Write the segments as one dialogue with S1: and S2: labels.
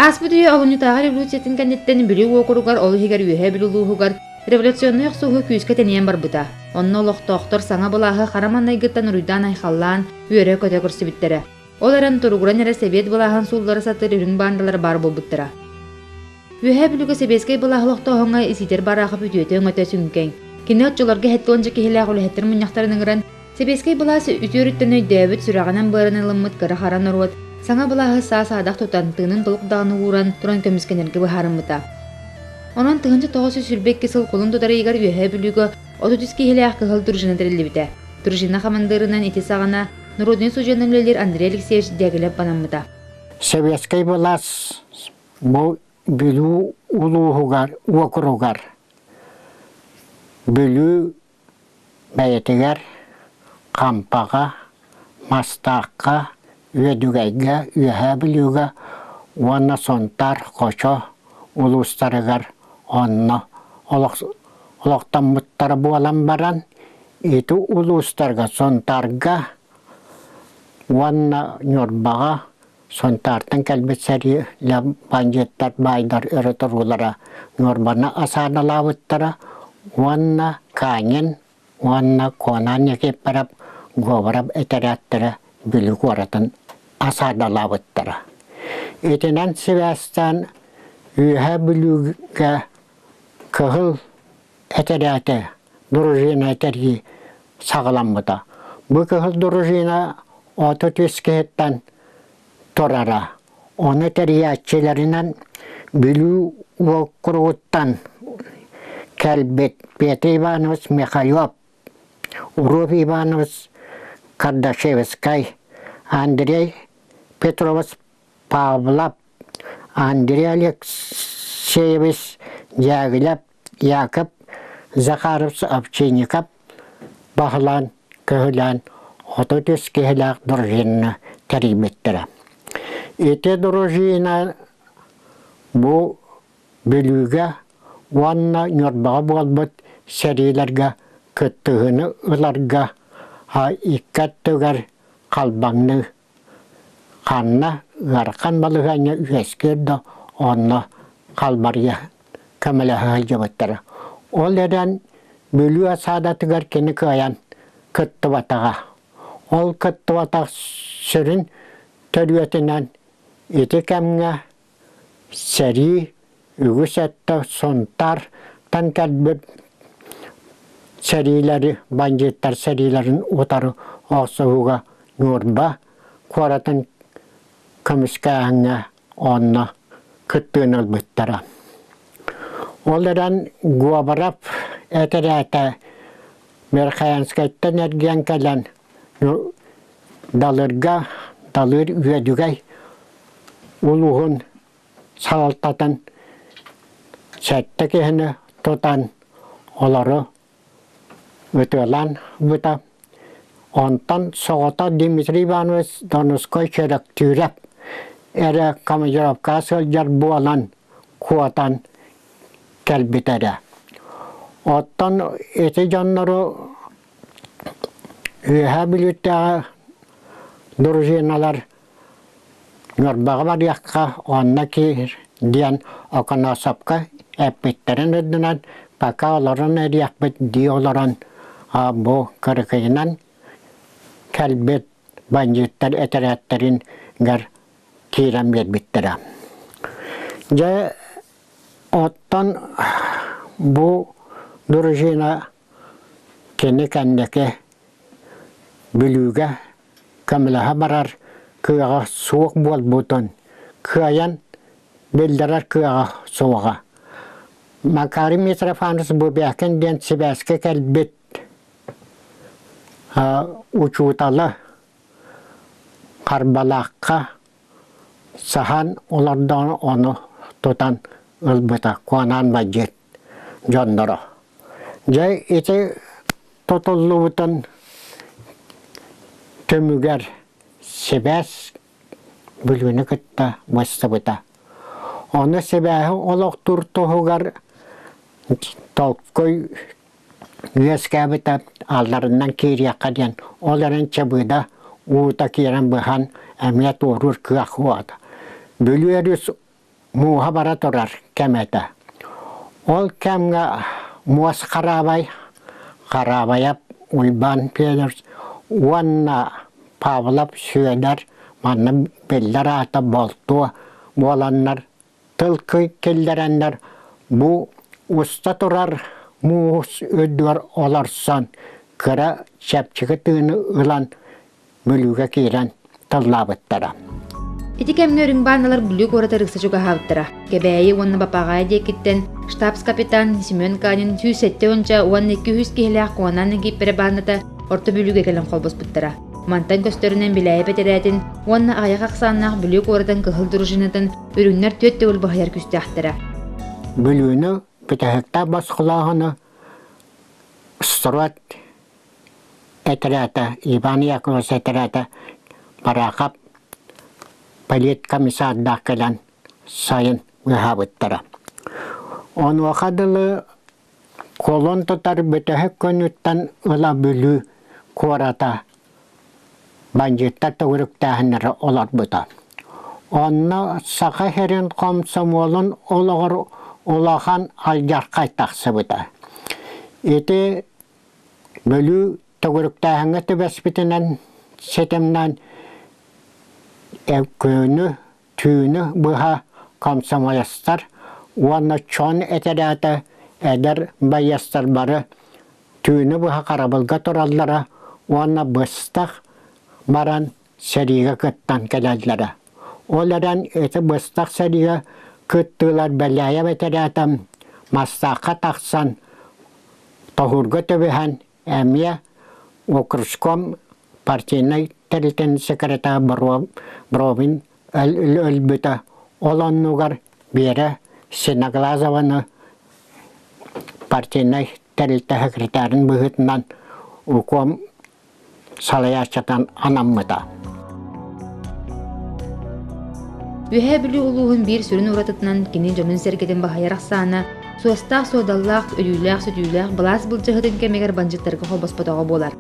S1: Ааспыт үйэ олунньутааҕы революциятын кэнниттэн Бүлүү уокуругар, ол иһигэр Үөһээ Бүлүү улууһугар революционнай охсуһуу күүскэ тэнийэн барбыта. Онно олохтоохтор саҥа былааһы хара маҥнайгыттан уруйдаан-айхаллаан, үөрэ-көтө көрсүбүттэрэ. Ол эрэн туругуран эрэ сэбиэт былааһын сууллара сатыыр үрүҥ баандалар баар буолбуттара. Үөһээ Бүлүүгэ сэбиэскэй былааһы олохтооһуҥҥа Исидор Барахов үтүөтэ-өҥөтө сүҥкэҥ. Кини оччолорго 70 киһилээх үлэһиттэр мунньахтарын ыҥыран, сэбиэскэй былаас үтүө өрүттэн өйдөөбүт, сүрэҕинэн-быарынан ылыммыт кыра-хара норуот саҥа былааһы саа-саадах тутан, тыынын толук даҕаны ууран туран көмүскэнэргэ быһаарыммыта. Онон 1922 сыл кулун тутар ыйыгар Үөһээ Бүлүүгэ 33 киһилээх кыһыл дружина тэриллибитэ. Дружина хамандыырынан ити саҕана народнай судьуйанан үлэлиир Андрей Алексеевич Дягилев анаммыта.
S2: Сэбиэскэй былаас Бу Бүлүү улууһугар, уокуругар Бүлүү бэйэтигэр Хампаҕа, Мастаахха, Үөдүгэйгэ, Үөһээ Бүлүүгэ уонна Сунтаар, Хочо улуустарыгар онно олохтоммуттара буолан баран, ити улуустарга Сунтаарга уонна Ньурбаҕа Сунтаартан кэлбит сэрии бандьыыттар баайдар өрө туруулара Ньурбаны асааналаабыттара уонна Канин уонна Конан Никифоров Говоров этэрээттэрэ Бүлүү куоратын асааналаабыттара. Итинэн сибээстээн Үөһээ Бүлүүгэ кыһыл этэрээтэ дружина тэрийии саҕаламмыта. Бу кыһыл дружина 33 киһиттэн турара. Ону тэрийээччилэринэн Бүлүү уокуругуттан кэлбит Петр Иванович Михайлов, Уров Иванович Кардашевскай, Андрей Петрович Павлов, Андрей Алексеевич Дягилев, Яков Захарович Овчинников баһылаан, көһүлээн 33 киһилээх дружинаны тэрийбиттэрэ. Ити дружина бу Бүлүүгэ уонна Ньурбаҕа буолбут сэриилэргэ кыттыһыыны ыларга икки өттүгэр халбаҥныы Ханна ыарахан балаһыанньа үөскүүр да, онно халбарыйа көмөлөһө сылдьыбыттара. Ол эрэн Бүлүү осадатыгар кини кыайан кыттыбатаҕа. Ол кыттыбатах сүрүн төрүөтүнэн ити кэмҥэ сэрии үгүс өттө Сунтаартан кэлбит сэриилэри, бандьыыттар сэриилэрин утары охсуһууга Ньурба куоратын көмүскээһиҥҥэ онно кыттыыны ылбыттара. Ол эрэн Говоров этэрээтэ Верхоянскайтан эргийэн кэлэн Далырга Далыр Үөдүгэй улууһун салалтатын сэттэ киһини тутан олору ытыалаан ылбыта. Онтон соҕотох Дмитрий Иванович Донускай Чөрөктүүрэп эрэ командировкаҕа сылдьар буолан куотан кэлбитэ эрэ. Оттон ити дьоннору Үөһээ Бүлүүттээҕи дружиналар Ньурбаҕа барыахха, онно киир диэн Оконосовка эппиттэрин үрдүнэн пока олорон эриэхпит дии олорон бу кырыкыйынан кэлбит бандьыыттар этэрээттэригэр киирэн биэрбиттэрэ. Дьэ, оттон бу дружина кини кэнники Бүлүүгэ көмөлөһө барар кыаҕа суох буолбутун кыайан биллэрэр кыаҕа суоҕа. Макарий Митрофанович Бубякин диэн сибээскэ кэлбит учуутала Харбалаахха саһан олордоҕуна ону тутан ылбыта Куонаан Бадьыыт дьонноро. Дьэ ити тутуллубутун түмүгэр сибээс Бүлүүнү кытта быстыбыта. Ону сибээһи олохтуур туһугар толкуй үөскээбитэ алларынан киириэххэ диэн, ол эрэн Чабыда уута киирэн быһан эмиэ туоруур кыах уота. Бүлүү өрүс мууһа бара турар кэм этэ. Ол кэмҥэ муос хараабай, Хараабайап Уйбаан Федорович уонна Павлов Сүөдэр манна биллэр аата Болтуо буоланнар тыл киллэрэннэр бу уста турар муус үрдүгэр олорсон кыра чэпчэки тыыны ылан Бүлүүгэ киирэн тыллаабыттара.
S1: Ити кэмҥэ үрүҥ баанналар Бүлүү куораты ыкса чугаһаабыттара. Кэбээйи уонна Бапаҕаайы диэкиттэн штабс-капитан Семен Канин 170 уонна 200 киһилээх Куонаан Египпэрэ баанната Орто Бүлүүгэ кэлэн холбоспуттара. Мантан көстөрүнэн Билээйи бэтэрээтин уонна аҕыйах ахсааннаах Бүлүү куоратын кыһыл дружинатын үрүҥнэр түөрт төгүл баһыйар күүстээхтэрэ.
S2: Бүлүүнү бүтэһиктээх босхолооһуну Строд этэрээтэ Иван Яковлевич этэрээтэ Бараахап политкомиссардаах кэлэн сайын ыһаабыттара. Онуоха дылы Кулун тутар бүтэһик күнүттэн ыла Бүлүү куората бандьыыттар төгүрүктээһиннэрэ олорбута. Онно Саха сирин хомсомуолун олоҕор улахан алдьархай тахсыбыта. Ити Бүлүү төгүрүктээһиҥҥэ түбэспитинэн ситимнээн Өккөөнү түүнү быһа комсомолецтар уонна чон этэрээтэ эдэр байыастар бары түүнү быһа харабылга тураллара уонна быстах баран сэриигэ кыттан кэлэллэрэ. Ол эрэн ити быстах сэриигэ кыттыылар Бэлээйэп этэрээтэ Мастаахха тахсан тоһуурга түбэһэн эмиэ окружком партийнай тэрилтэн секретарь Бровин өлбүтэ. Ол оннугар Вера Синоглазованы партийнай тэрилтэ секретарын быһыытынан уком салайааччытынан анаммыта.
S1: Үөһээ Бүлүү улууһун биир сүрүн уратытынан кини дьонун-сэргэтин баһыйар ахсаана суостаах-суодаллаах, өлүүлээх-сүтүүлээх былаас былдьаһытын кэмигэр бандьыттарга холбоспотоҕо буолар.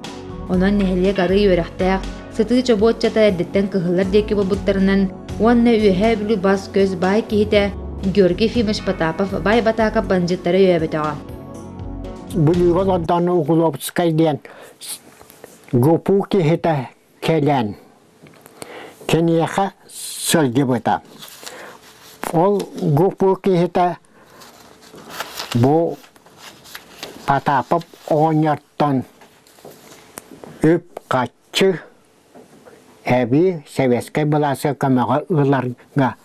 S1: Онон нэһилиэк арыый үөрэхтээх, сытыы чобуоччата эрдэттэн кыһыллар диэки буолбуттарынан уонна Үөһээ Бүлүү бас-көс баай киһитэ Георгий Ефимович Потапов баай Батаакап бандьыттары өйөөбөтөҕө.
S2: Бүлүүгэ олордон Угловскай диэн ГУПУ киһитэ кэлэн киниэхэ сылдьыбыта. Ол ГУПУ киһитэ бу Потапов оҕонньортон үп-харчы эбии советскай былааска көмөҕө ыларга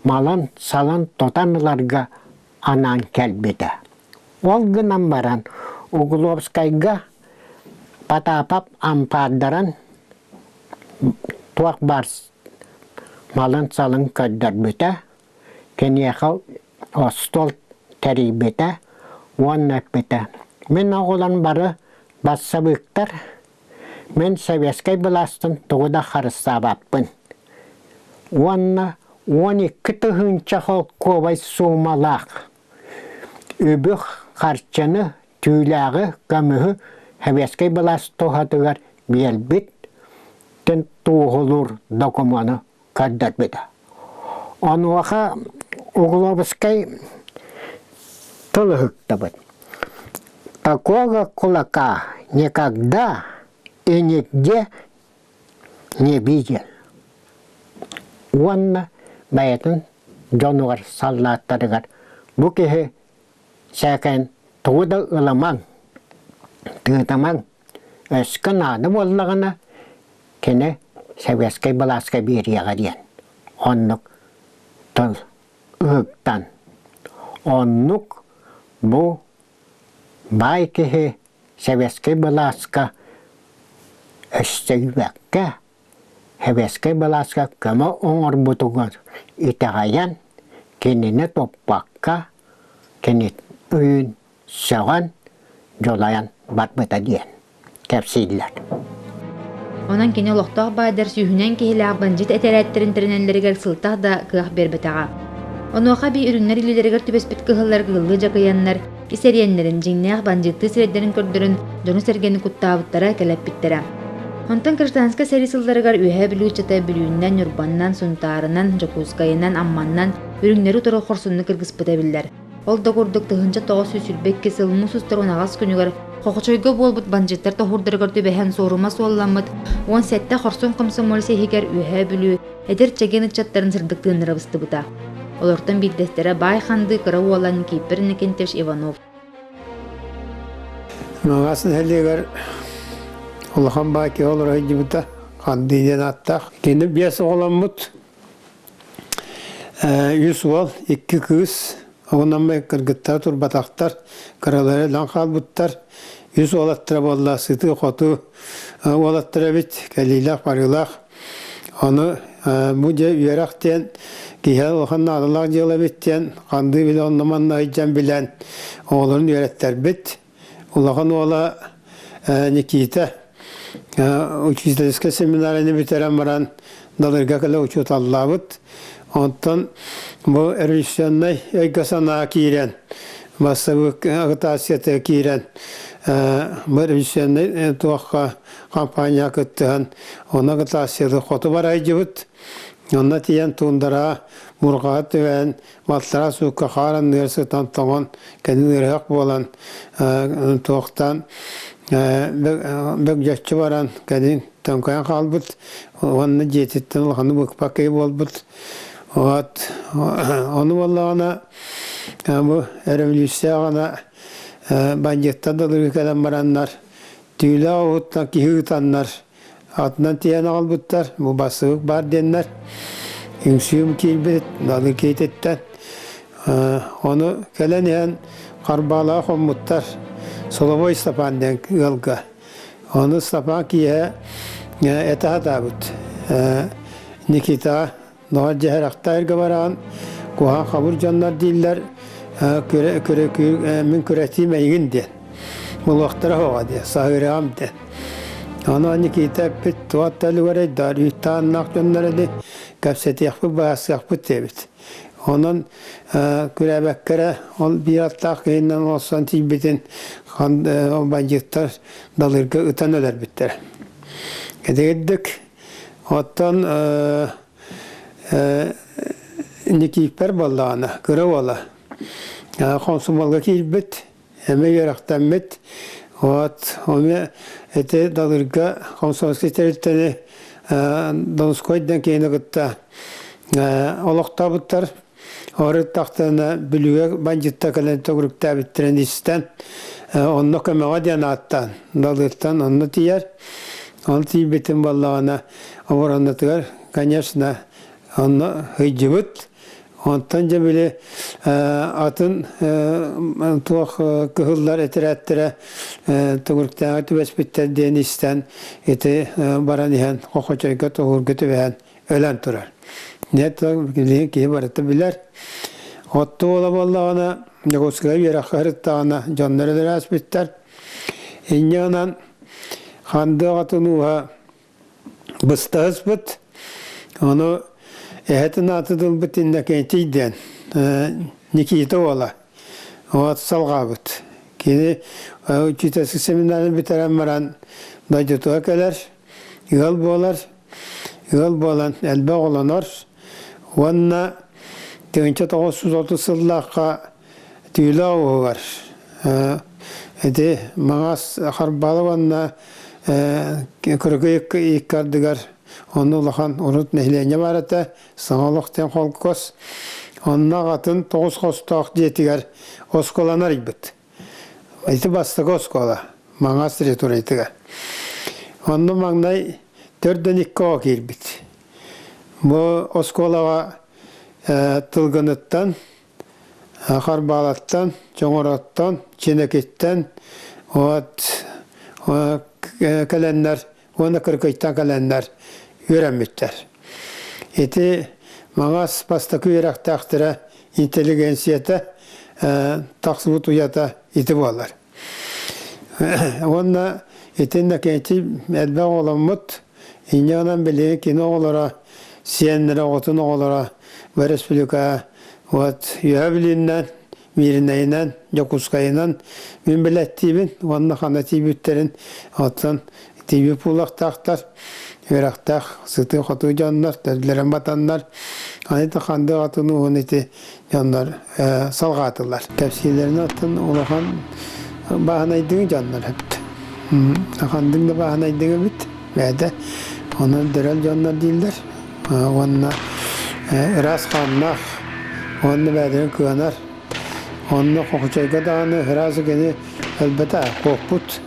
S2: малын-салын тутан ыларга анаан кэлбитэ. Ол гынан баран Угловскайга Потапов ампаардаран туох баар малын-салын көрдөрбүтэ, киниэхэ остуол тэрийбитэ уонна эппитэ: «Мин оҕолорум бары бассабыыктар, мин советскай былаастан тугу да харыстаабаппын уонна 12 тыһыынча холкуобай суумалаах үбү харчыны түүлээҕи көмүһү советскай былаас туһатыгар биэрбит туоһулуур докумуону көрдөрбүтэ. Онуоха Угловскай тыл ыһыктыбыт. Такого кулака никогда и нигде не видел. Уонна бэйэтин дьонугар саллааттарыгар бу киһи сээкэйин тугу да ылымаҥ, тыытымаҥ, өскө наада буоллаҕына кини советскай былааска биэриэҕэ диэн оннук тыл ыһыктан оннук бу баай киһи советскай былааска өстөйбөккө Сэбиэскэй былааска көмө оҥорбутугар итэҕэйэн, кинини туппакка, кини өйүн сөҕөн, дьулайан барбыта диэн кэпсииллэр.
S1: Онон кини олохтоох баайдар сүүһүнэн киһилээх бандьыт этэрээттэрин тэринэллэригэр сылтах да кыах биэрбэтэҕэ. Онуоха эбии үрүҥнэр илиилэригэр түбэспит кыһыллар кыыллыы дьакыйаннар, ис эриэннэрин, дьиҥнээх бандьыыттыы сирэйдэрин көрдөрөн, дьону-сэргэни куттаабыттара, кэлэппиттэрэ. Онтон гражданскай сэрии сылларыгар Үөһээ Бүлүү ыччата Бүлүүннэн, Ньурбаннан, Сунтаарынан, Дьокуускайынан, Амманнан, үрүҥнэри утары хорсуннук кыргыспыта биллэр. Ол да курдук 1922 сыл муус устар унаҕас күнүгэр Хохочойго буолбут бандьыыттар тоһуурдарыгар түбэһэн суорума суолламмыт 17 хорсун комсомолец иһигэр Үөһээ Бүлүү эдэр чэгиэн ыччаттарын сырдык тыыннара быстыбыта. Олортон биирдэстэрэ баай хандыы кыра уола Никифор Иннокентьевич Иванов.
S3: Маҥаас нэһилиэгэр улахан баай киһи олоро сылдьыбыта, Хандыы диэн ааттаах. Кини биэс оҕоломмут, үс уол, икки кыыс, оҕонон кыргыттара турбатахтар, кыралара өлөн хаалбыттар. Үс уолаттара буолла сытыы-хотуу уолаттар эбит, кэлиилээх-барыылаах. Ону бу дьэ үөрэх диэн киһи улахан наадалаах дьыала эбит диэн хандыы билэ онно-манна сылдьан билэн оҕолорун үөрэттэрбит. Улахан уола Никита учительскай семинарияны бүтэрэн баран Далырга кэлэ учууталлаабыт. Онтон бу революционнай өйгө-санаа киирэн, массовик агитацията киирэн, бу революционнай туохха компания кыттыһан, онно агитацияны хоту барайдьыбыт. Онно тиийэн туундараҕа мурҕаҕа түбэһэн, балтараа суукка хаар анныгар сытан тоҥон, кэлин ыарыһах буолан, туохтаан бөгдьөччү баран, кэлин төҥкөйөн хаалбыт уонна дьиэтиттэн улаханнык быкпат киһи буолбут. Вот ону буоллаҕына бу революцияҕына бандьыыттар да ылыргы кэлэн бараннар түүлээх уһуттан киһи ыытаннар атынан тиэйэн аҕалбыттар бу бассыбык баар диэннэр үҥсүүм киирбит Далыр киһититтэн ону кэлэн иһэн Харбаалаах хоммуттар Соловой Степан диэн ыалга Ону Степан киэһэ этэ сатаабыт. Никитаҕа доҕор дьэһэрэхтээргэ бараҕын, куһаҕан хабыр дьоннор дииллэр, мин күрэтиим эйигин диэн. Булуохтара суоҕа диэн, саһыырыам диэн. Ону Никита эппит, туох да үлүгэрэй да, үүт-тааннаах дьоннор ини, кэпсэтиэхпит, быһаарсыахпыт диэбит. Онон күрээбэккэ эрэ ол биир аттаах киһинэн олорсон тиийбитин бандьыыттар Далырга ытан өлөрбүттэрэ. Итигирдик оттон Никииппэр буоллаҕына, кыра уола хомсомуолга киирбит, эмэ үөрэхтэммит. Вот ону ити Далырга комсомольскай тэрилтэни Донской диэн киһини кытта олохтообуттар. Орыттахтарына Бүлүүгэ бандьыттар кэлэн төгүрүктээбиттэрин истэн, онно көмөҕө диэн ааттаан, Далыртан онно тиийэр. Ол тиийбитин буоллаҕына, оборонатыгар, конечно, онно сылдьыбыт. Онтон дьэ били атын туох кыһыллар этэрээттэрэ төгүрүктээҕи түбэспиттэр диэн истэн, ити баран иһэн Хохочойго тоһуурга түбэһэн өлөн турар. Нет, билигин киһи барыта билэр. Отту буола буоллаҕына, Дьокуускайга үөрэххэ сырыттаҕына дьоннор өлөр ааспыттар. Инньэ гынан Ханды аҕатын ууһа быстаһыспыт. Ону эһэтин ааты ылбыт Иннокентий диэн Никита уола. Вот салҕаабыт. Кини учительскай семинарын бүтэрэн баран дойдутугар кэлэр, ыал буолар. Ыал буолан элбэх оҕолонор уонна 1930 сыллаахха Түүлээх уһугар ити Маҥаас Харбаала уонна Кыргый икки ардыгар онно улахан урут нэһилиэнньэ баар этэ, Саҥа олох диэн холкуос. Онно аҕатын тоҕус хостоох дьиэтигэр оскуоланы арыйбыт. Ити бастакы оскуола Маҥаас территориятыгар. Онно маҥнай төрдөн икки оҕо киирбит. Бу оскуолаҕа Тылгыныттан, Харбаалаттан, Чоҥороттон, Чинэкиттэн вот кэлэннэр уонна Кыркыйтан кэлэннэр үөрэммиттэр. Ити Маҥаас бастакы үөрэхтээхтэрэ интеллигенцията тахсыбыт уйата ити буолар. Уонна итиннэ Кэнчи элбэх оҕоломмут, инньэ гынан билигин кини оҕолоро, сиэннэрэ, оҕотун оҕолоро бу республика вот үөһэ билииннэн. Мииринэйинэн, Дьокуускайынан мин билэттиибин уонна хана тиийбиттэрин оттон тиийбит буолуохтаахтар, үөрэхтээх сытыы-хотуу дьоннор, төрдүлэрин батаннар, аны да ханды атын уһун ити дьоннор салҕаатылар. Кэпсиилэрин оттон улахан бааһынайдыҥы дьоннор эбит. Хандыҥ да бааһынайдыҥ эбит, бэйэтэ. Онон дөрөл дьоннор дииллэр. Уонна ыраас хааннаах, уонна бэйэлэрин кыанар. Онно Хохучайга даҕаны ыраас кини өлбөтө, куоппут.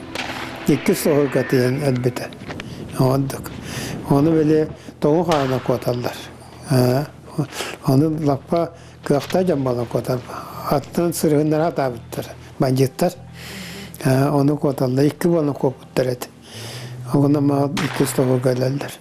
S3: Иккис соһуйга тиийэн өлбүтэ. Оннук. Ону били тоҥу хаана куоталлар. Ону лаппа кыахтаах дьон буолан куотар. Аттан сырыһыннара атаабыттар бандьыыттар. Ону куоталлар. Икки буолан куоппуттар этэ. Онно маа иккис тоҕуга өлөллөр.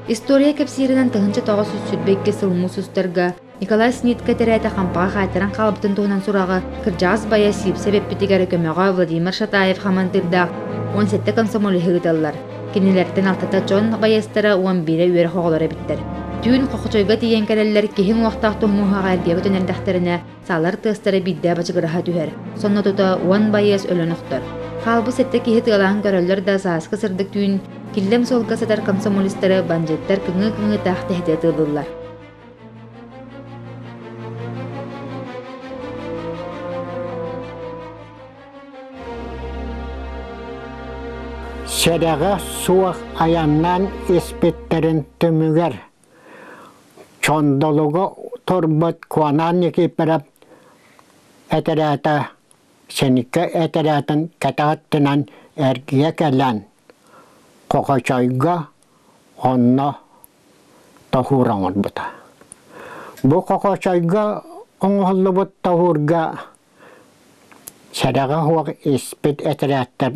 S1: История кэпсииринэн 1922 сыл муус устарга Николай Снитка тэрээтэ хампаҕа хаайтаран хаалбытын туһунан сураҕы кырдьаҕас байа Сиипсэп эппитигэр көмөҕө Владимир Шатаев хамандыырдаах 17 комсомолеһы ыыталлар. Кинилэртэн алтата дьон байыастара 11-э үөрэх оҕолоро эбиттэр. Түүн Хохочойго тиийэн кэлэллэр киһи уҥуохтаах туммуһаҕа эргийэ көтөн эрдэхтэринэ Салар тыастара биирдэ бачыгыраһа түһэр, сонно тута 10 байыас өлөн охтор. Хаалбыт сэттэ киһи тыалаан көрөллөр да сааскы сырдык түүн киллэм суолга сытар комсомолистары бандьыыттар кыҥыы-кыҥыытаах тэһитэ ытыалыыллар.
S2: Сэрэҕэ суох айаннаан испиттэрин түмүгэр Чондолугу турбут Куонаан Никифоров этэрээтэ Сеникэ этэрээтин кэтэх өттүнэн эргийэ кэлэн Хохочойго онно тоһуур оҥорбута. Бу Хохочойго оҥоһуллубут тоһуурга сэрэҕэ суох испит этэрээттэр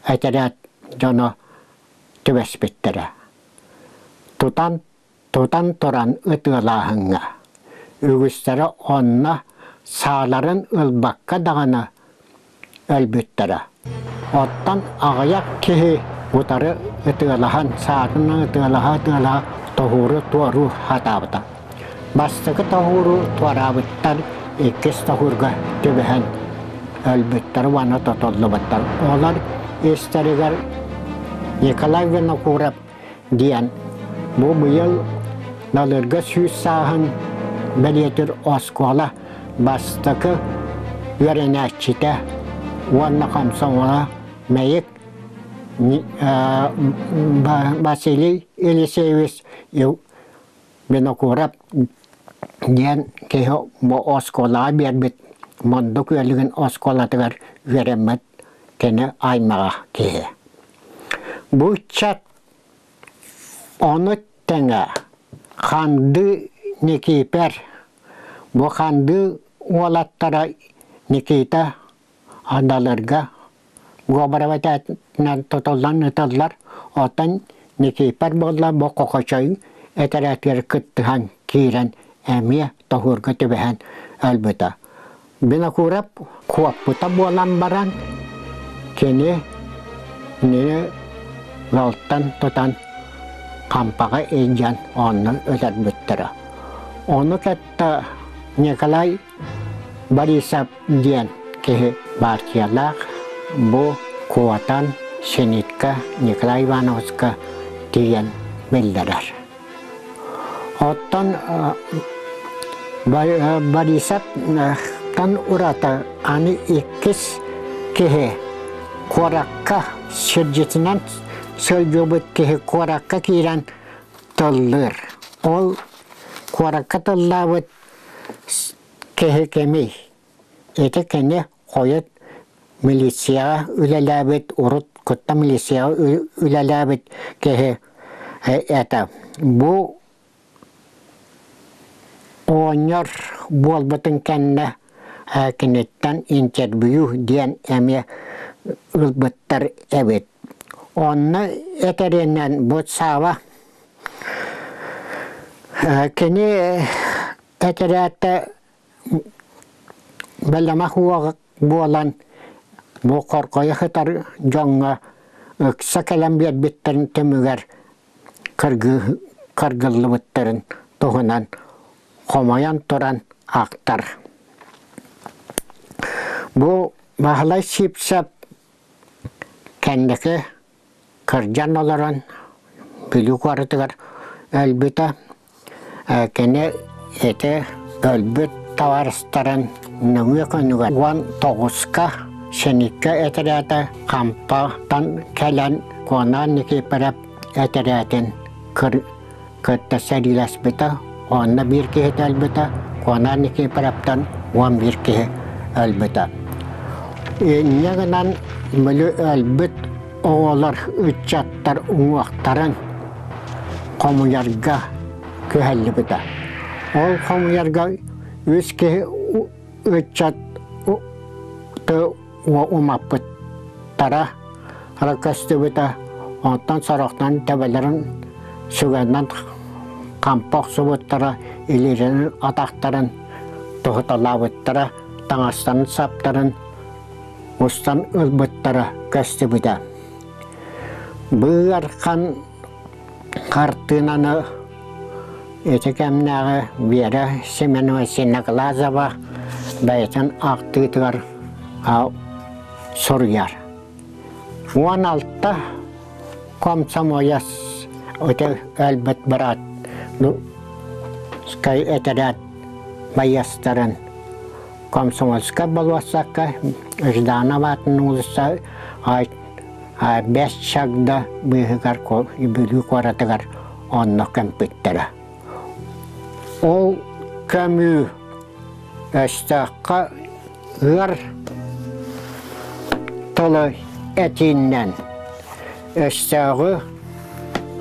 S2: этэрээт дьоно түбэспиттэрэ. Тутан тутан туран ытыалааһыҥҥа үгүстэрэ онно сааларын ылбакка даҕаны өлбүттэрэ. Оттон аҕыйах киһи утары ытыалаһан, саатынан ытыалаһа-ытыалаһа тоһууру туоруу сатаабыта. Бастакы тоһууру туораабыттар иккис тоһуурга түбэһэн өлбүттэр уонна тотуллубуттар. Олор истэригэр Николай Винокуров диэн бу быйыл Налырга 100 сааһын бэлиэтир оскуола бастакы үөрэнээччитэ уонна комсомола Мэйик Василий Елисеевич Винокуров диэн киһи бу оскуолаҕа биэрбит Мунду күөлүгүн оскуолатыгар үөрэммит кини аймаҕа киһи. Бу ыччат ону тэҥэ Ханды Никиипэр, бу Ханды уолаттара Никита Адаларга Говорова этэтинэн тутуллан ытыллар, оттон Никиипэр буолла бу Хохочой этэрээтигэр кыттыһан киирэн эмиэ тоһуурга түбэһэн өлбүтэ. Винокуров куоппута буолан баран, кини кинини ыалтан тутан Хампаҕа илдьэн онно өлөрбүттэрэ. Ону кытта Николай Борисов диэн киһи партиялаах бу куотан Сенитка Николай Ивановичка тиийэн биллэрэр. Оттон Борисовтан ураты аны иккис киһи куоракка сирдьитинэн сылдьыбыт киһи куоракка киирэн тыллыыр. Ол куоракка тыллаабыт киһи кимий? Ити кини хойут милицияҕа үлэлээбит, урут кытта милицияҕа үлэлээбит киһи этэ. Бу оҕонньор буолбутун кэннэ киниттэн интервью диэн эмиэ ылбыттар эбит. Онно этэринэн бу Сава кини этэрээттэ бэлэмэх уоҕа буолан бу хорҕойо сытар дьоҥҥо ыкса кэлэн биэрбиттэрин түмүгэр кыргыллыбыттарын туһунан хомойон туран ахтар. Бу Баһылай Сивцев кэнники кырдьан олорон Бүлүү куоратыгар өлбүтэ. Кини ити өлбүт табаарыстарын нөҥүө күнүгэр 19-ка Синиккэ этэрээтэ Хампатан кэлэн Куонаан Никифоров этэрээтин кытта сэриилэспитэ. Онно биир киһи өлбүтэ, Куонаан Никифоровтан 11 киһи өлбүтэ. Инньэ гынан били өлбүт оҕолор, ыччаттар уҥуохтарын хомуйарга күһэллибитэ. Ол хомуйарга үс киһи ыччат умаппыттара көстүбүтэ. Онтон сорохтон төбөлөрүн сүгэннэн хампа охсубуттара, илиилэрин атахтарын туһуталаабыттара, таҥастарын саптарын устан ылбыттара көстүбүтэ. Быархан хартыынаны ити кэмнээҕи Вера Семенова Синоглазова бэйэтин ахтыытыгар суруйар. 16 комсомолец ити өлбүт быраат скай этэрээт байыастарын Комсомольскай болуоссакка Жданов аатын уулусса бэс чагда быыһыгар Бүлүү куоратыгар онно көмпүттэрэ. Ол көмүү өстөөххө ыар тылы этииннэн өстөөҕү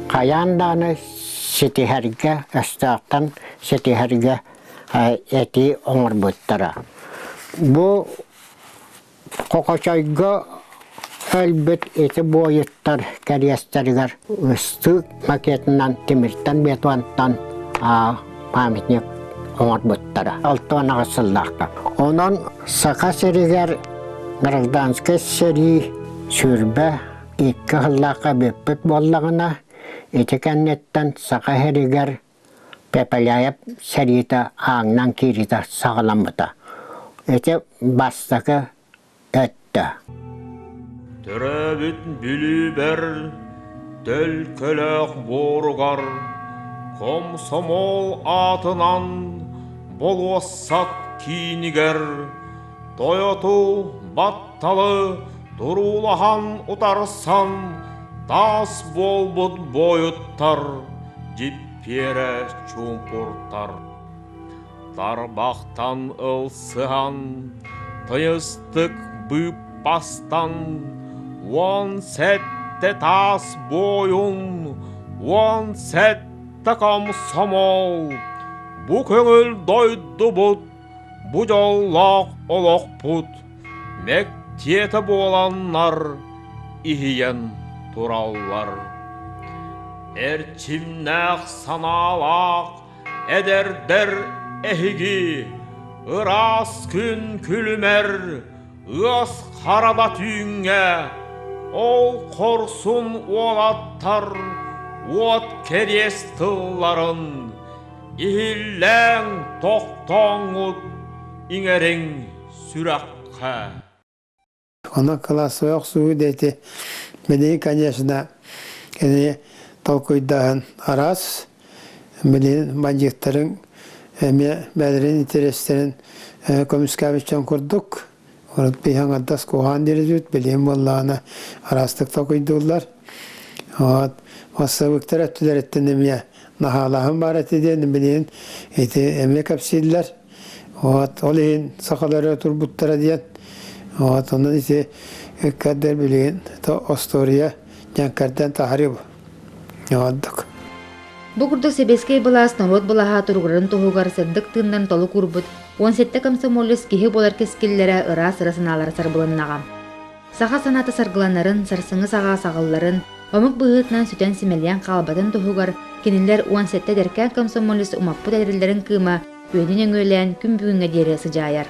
S2: хайаан даҕаны ситиһэргэ, өстөөхтөн ситиһэргэ этии оҥорбуттара. Бу Хохочойго өлбүт ити буойуттар кэриэстэригэр ыстыык макетынан тимиртэн бетонтан памятник оҥорбуттара. 68 сыллаахта. Онон Саха сиригэр гражданскай сэрии 22 сыллаахха бүппүт буоллаҕына, ити кэнниттэн Саха сиригэр Пепеляев сэриитэ ааҥнан киириитэ саҕаламмыта. Ити бастакы өттө.
S4: Төрөөбүт Бүлүүбэр төлкөлөөх буоругар комсомол аатынан болуоссат киинигэр тойоту батталы туруулаһан утарсан таас буолбут буойуттар дьиппиэрэ чуумпуртар тарбахтан ылсыһан тыйыстык быыппастан 17 таас буойун 17 комсомол бу көҥүл дойдубут бу дьоллоох олохпут мэктиэтэ буоланнар иһийэн тураллар. Эрчимнээх санаалаах эдэрдэр эһиги ыраас күн күлүмэр ыас хараба түүҥҥэ ол хорсун уолаттар уот кэриэс тылларын иһиллээҥ тохтооҥҥут иҥэриҥ сүрэххэ.
S3: Онон кылаассабай охсуһуу диэти билигин, конечно, кини толкуйдааһын араас. Билигин бандьыыттарын эмиэ бэйэлэрин интэриэстэрин көмүскээбит дьон курдук. Урут биһи аҥардас куһаҕан диэбит, билигин буоллаҕына араастык толкуйдууллар. Вот массовиктар өттүлэриттэн эмиэ наһаалааһын баар этэ диэн билигин ити эмиэ кэпсииллэр. Вот ол иһин сахалары турбуттара диэн. Вот онон ити ыккардыр билигин то остуоруйа дьаҥкардан таһарыы ордук.
S1: Бу курдук сэбиэскэй былаас норуот былаһа туругурарын туһугар сырдык тыыннарын толук уурбут 17 комсомолец киһи буолар кэскиллэрэ ыраас ыра санаалара сарбылыннаҕа. Саха санаата саргыланарын, сарсыҥҥы саҕа саҕылларын, омук быһыытынан сүтэн-симэлийэн хаалбатын туһугар кинилэр 17 эдэркээн комсомолец умаппыт эрэллэрин кыыма үөнүн өҥүөлээн күн бүгүҥҥэ диэри сыдьаайар.